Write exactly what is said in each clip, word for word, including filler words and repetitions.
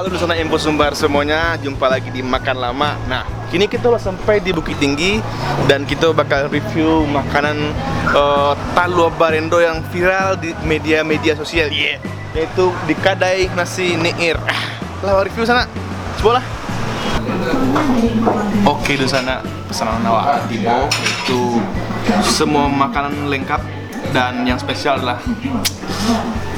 Halo sanak Info Sumbar semuanya, jumpa lagi di Makan Lamak. Nah, kini kita lah sampai di Bukittinggi dan kita bakal review makanan, eh, talua barendo yang viral di media-media sosial. Iya. Yaitu di kadai nasi Niir. Ah, lah review sanak. Cubolah. Oke, dunsanak, pesanan awak tibo, itu semua makanan lengkap dan yang spesial adalah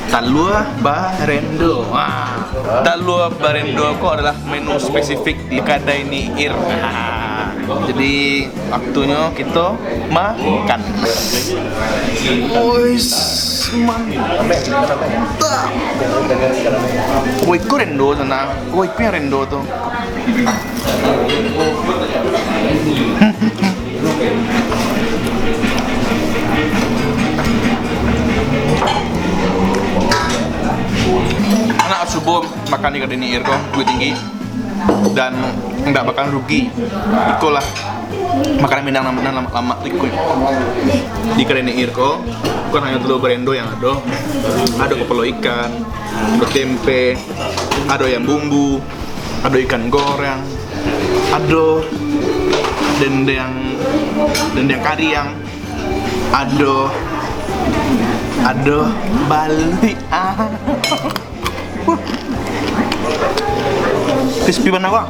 talua barendo. Wah, talua barendo ko adalah menu spesifik di kadai Niir. Ah, jadi waktunyo kito makan. Ois, mantap. Woi, ko rendo sanak. Woi, ko yang rendo tu. Anak subuh makan di kadai Niir ko, Bukittinggi. Dan ndak bakal rugi. Ikolah makanan Minang nan, nan lamak-lamak tu iko. Di kadai Niir ko, bukan hanyo talua barendo yang ado. Ado kapalo ikan, ado tempe, ado ayam bumbu, ado ikan goreng, ado dendeng, dendeng kariang, ado, ado baluik. Ah. Crispy bana, Bang.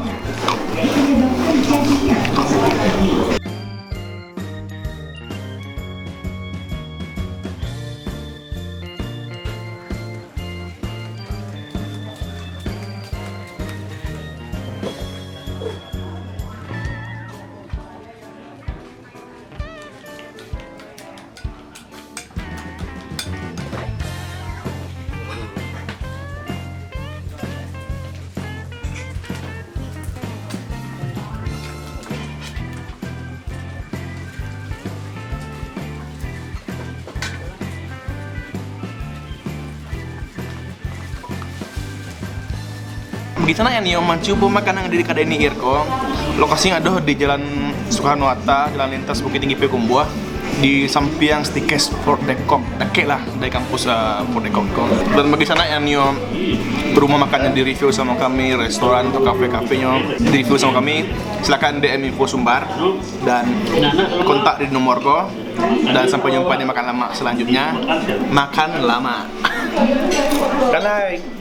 Bagi sanak yang nio mancubo makanan di kadai Niir ko, lokasinyo ado di Jalan Soekarno Hatta, Jalan Lintas Bukittinggi Payakumbuah, di sampiang Stikes Fort Depok, dakek lah dari kampus, ah, Fort Depok ko. Dan bagi sanak yang nio rumah makan yang di-review samo kami, restoran atau kafe-kafenyo di-review samo kami, silakan D M Info Sumbar dan kontak di nomor ko. Dan sampai jumpa di Makan Lamak selanjutnya. Makan Lamak. Makan lai.